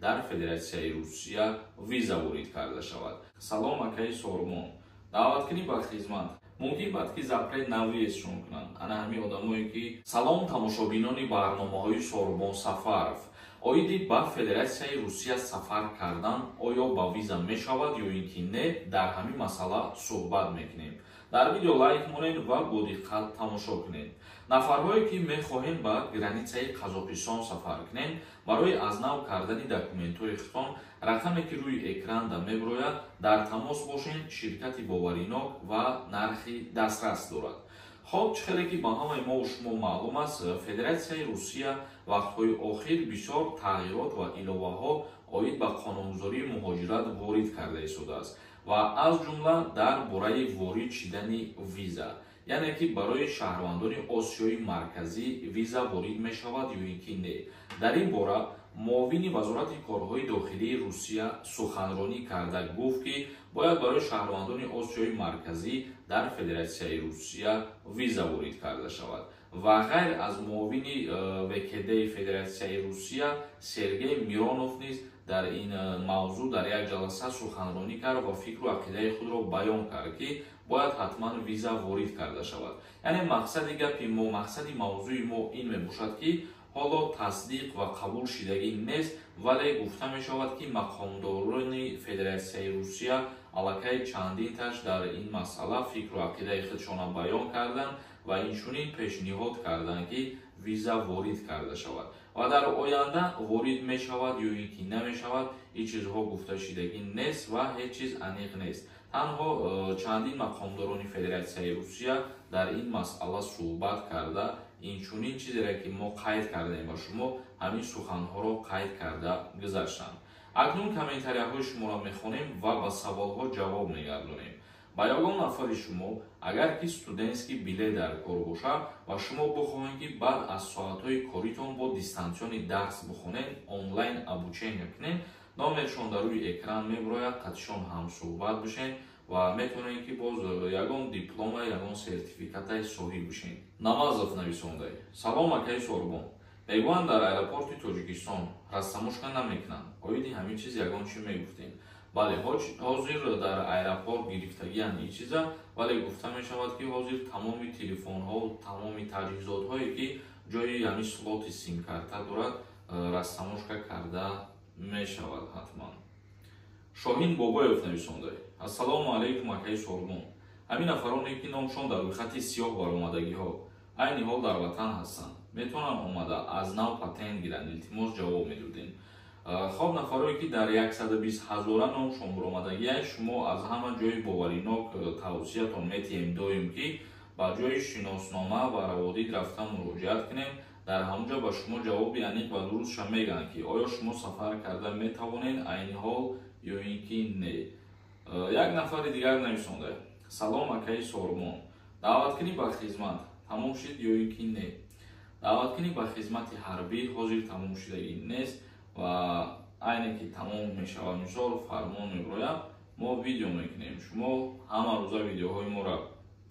Дар Федератсияи Русия виза ворид карда шавад. Салом, акаи Сормон, даъваткунӣ ба хизмат мумкин бад ки запрет на въездшон кунанд ана ҳамин одамое ки. Салом, тамошобинони барномаҳои Сорбон Сафаров. Оиди ба Федератсияи Русия сафар кардан, оё ба виза мешавад ё ин ки не, дар ҳамин масъала суҳбат мекунем. Дар видео лайк монед ва бо диққат тамошо кунед. Нафарҳое ки мехоҳем ба границаи Қазоқистон сафар кунем, барои аз нав кардани документҳои худтон рақаме ки рӯи экранда мебирояд, дар тамос бошед. Ширкати боваринок ва нархи дастрас дорад. Хоб, чӣ хеле ки ба ҳамаи мову шумо маълум аст, Федератсияи Русия вақтҳои охир бисёр тағйирот ва иловаҳо оид ба қонунгузории муҳоҷират ворид карда истодааст ва аз ҷумла дар бораи ворид шидани виза, яъне ки барои шаҳрвандони Осиёи Марказӣ виза ворид мешавад ё ин ки не. Дар ин бора муовини Вазорати корҳои дохилии Русия суханронӣ карда гуфт, ки бояд барои шаҳрвандони Осиёи Марказӣ дар Федератсияи Русия виза ворид карда шавад. Ва ғайр аз муовини ВКДи Федератсияи Русия, Сергей Миронов низ дар ин мавзӯъ дар як ҷаласа суханронӣ кард ва фикру ақидаи худро баён кард, ки бояд ҳатман виза ворид карда шавад. Яъне мақсади гапи мо, мақсади мавзӯи мо ин мебошад, ки ҳоло тасдиқ ва қабул шидагӣ нест, вале гуфта мешавад, ки мақомдорони Федератсияи Русия аллакай чандинташ дар ин масъала фикру ақидаи худшона баён карданд ва инчунин пешниҳод карданд, ки виза ворид карда шавад. Ва дар оянда ворид мешавад ё ин ки намешавад, ин чизҳо гуфта шидагӣ нест ва ҳеҷ чиз аниқ нест. Танҳо чандин мақомдорони Федератсияи Русия дар ин масъала суҳбат карда, инчунин чизере ки мо қайд кардаем ба шумо, ҳамин суханҳоро қайд карда гузаштанд. Акнун комментарияҳои шуморо мехонем ва ба саволҳо ҷавоб мегардонем. Ба ягон нафари шумо агар ки студентский билет дар кор бошад ва шумо бихоҳед, ки баъд аз соатҳои коритон бо дистанционный дарс бихонед, онлайн обучение кунед, номершон дар рӯи экран мебирояд, қатишон ҳамсӯҳбат бишед ва метавонед, ки боз ягон диплома, ягон сертификатаи соҳиб бишед. Намазов нависондай: «Салом, акаи Сорбон, мегӯянд, дар аэропорти Тоҷикистон растаможка намекунанд. Оиди ҳамин чиз ягон чӣ мегуфтем?» Бале, ҳозир дар аэропорт гирифтагианд ин чиза, вале гуфта мешавад, ки ҳозир тамоми телефонҳо, тамоми таҷҳизотҳое ки ҷои ҳамин слоти симкарта дорад, растаможка карда мешавад ҳатман. Шоҳин Бобоев нависондай: «Ассалому алайкум, акаи Сорбон, ҳамин нафароне ки номшон дар рӯйхати сиёҳ баромадагиҳо айни ҳол дар ватан ҳастанд, метавонанд омада аз нав патент гиранд? Илтимос, ҷавоб медодем.» Хоб, нафарое ки дар 120 ҳазора номшон баромадагия, шумо аз ҳама ҷои боваринок тавсиятон метиҳем доим, ки ба ҷои шиноснома ва раводид рафта муроҷиат кунем. Дар ҳамон ҷо ба шумо ҷавоби аниқ ва дурустша мегӯянд, ки оё шумо сафар карда метавонед айни ҳол ё ин ки не. Як нафари дигар нависонда: «Салом, акаи Сормон, даъваткунӣ ба хизмат тамом шуд ё ин ки не?» Даъваткунӣ ба хизмати ҳарбӣ ҳозир тамом шудагӣ нест ва айне ки тамом мешавад, мисол, фармон мебирояд, мо видео мекунем. Шумо ҳама рӯза видеоҳои моро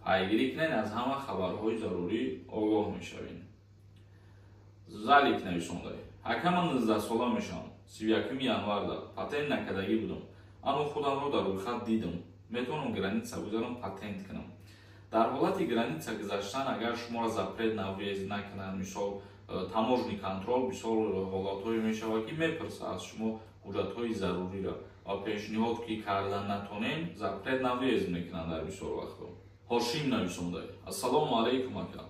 пайгирӣ кунед, аз ҳама хабарҳои зарурӣ огоҳ мешавед. Залик нависондай: «Ака, ман 19-сола мешавам 31-уми январда, патент накардагӣ будам, аммо худамро дар рӯйхат дидам. Метавонам граница гузарам, патент кунам?» Дар ҳолати граница гузаштан, агар шуморо запрет на въезд накунанд, мисол, таможенный контроль, бисёр ҳолатҳое мешавад, ки мепурса аз шумо ҳуҷҷатҳои заруриро ва пешниҳод ки карда натонем, запрет на въезд мекунанд дар бисёр вақтҳо. Ҳошим нависондай: «Ассалому алайкум, ака,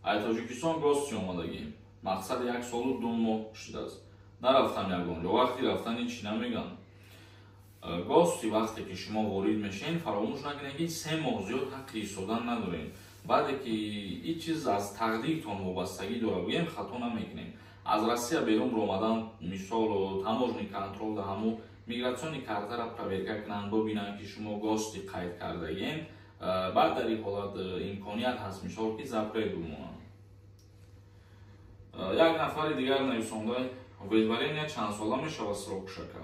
ай Тоҷикистон гости омадагием, мақсад як солу 2 моҳ шудааст, нарафтам ягон ҷо. Вақти рафтани чӣ намегӯянд?» Гости вақте ки шумо ворид мешавед, фаромӯш накунед, ки 3 моҳ зиёд ҳаққи истодан надорем. Баъде ки ин чиз аз тақдиртон вобастагӣ дорад, гӯем, хато намекунем. Аз Россия берун ромадан, мисол, таможенный контроль да ҳамун миграционный картара проверка кунанд, бибинанд, ки шумо гости қайд кардагием. Баъд дар ин ҳолат имконият ҳаст, мисол, ки запрет бимонанд. Як нафари дигар нависонда: «Выдворение чанд сола мешавад срок шака?»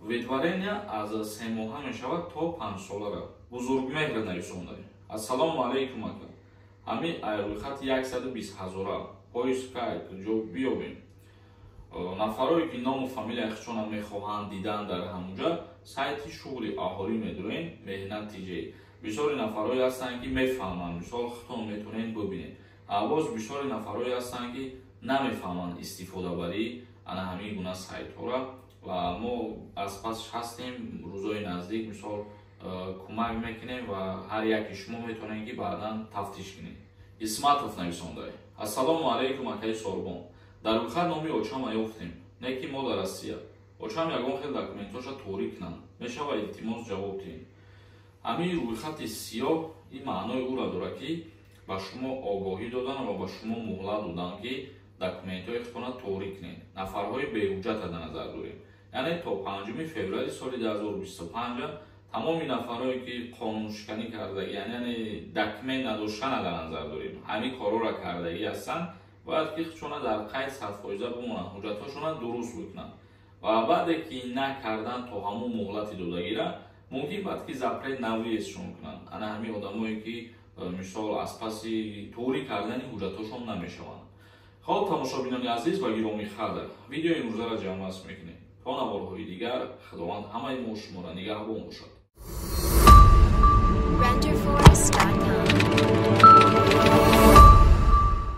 Выдворение аз 3 моҳа мешавад то 5-солара. Бузургмеҳр нависонда: «Ассалому алайкум, ака, ҳамин рӯйхати 120 ҳазора поиск кай куҷо биёбем?» Нафарое ки ному фамилияи худшона мехоҳанд дидан, дар ҳамунҷа сайти шуғли аҳолӣ медурен, Меҳнат TJ. Бисёри нафарое ҳастанд, ки мефаҳманд, мисол, худтон метавонед бибинед. Боз бисёри нафарое ҳастанд, ки намефаҳманд истифодабарии ана ҳамин гуна сайтҳоро, ва мо аз пасш ҳастем. Рӯзои наздик, мисол, кӯмак мекунем ва ҳар яки шумо метавонед, ки баъдан тафтиш кунед. Исматов нависондай: «Ассалому алайкум, акаи Сорбон. Дар рӯйхат номи очама ёфтем, не ки мо дар Россия. Очам ягон хел документоша торӣ кунанд мешава? Илтимос, ҷавоб диҳем». Ҳамин рӯйхати сиёҳ ин маънои ӯро дорад, ки ба шумо огоҳӣ додан ва ба шумо муҳлат додан, ки документҳои худтона торӣ кунед. Нафарҳои беҳуҷҷата дар назар дорем, яъне то 5 феврали соли 2025 тамоми нафарҳое, ки қонуншиканӣ кардагӣ, яъне документ надоштана дар назар дорем, ҳамин корҳоро кардагӣ ҳастанд, бояд ки худшона дар қайд 100% бимонанд, ҳуҷҷатҳошона дуруст бикунанд. Ва баъде ки накардан то ҳамун муҳлати додагира, мумкин баъд ки запрет на въезд-шон кунанд. Ана ҳамин одамое, ки мисол, аз паси торӣ кардани ҳуҷҷатҳошон намешаванд. Хоб, тамошобинони азиз ва гиромӣ қадр, видеои имрӯзаро ҷамъбаст мекунем. То наворҳои дигар Худованд ҳамаи мо шуморо нигаҳбон бошад.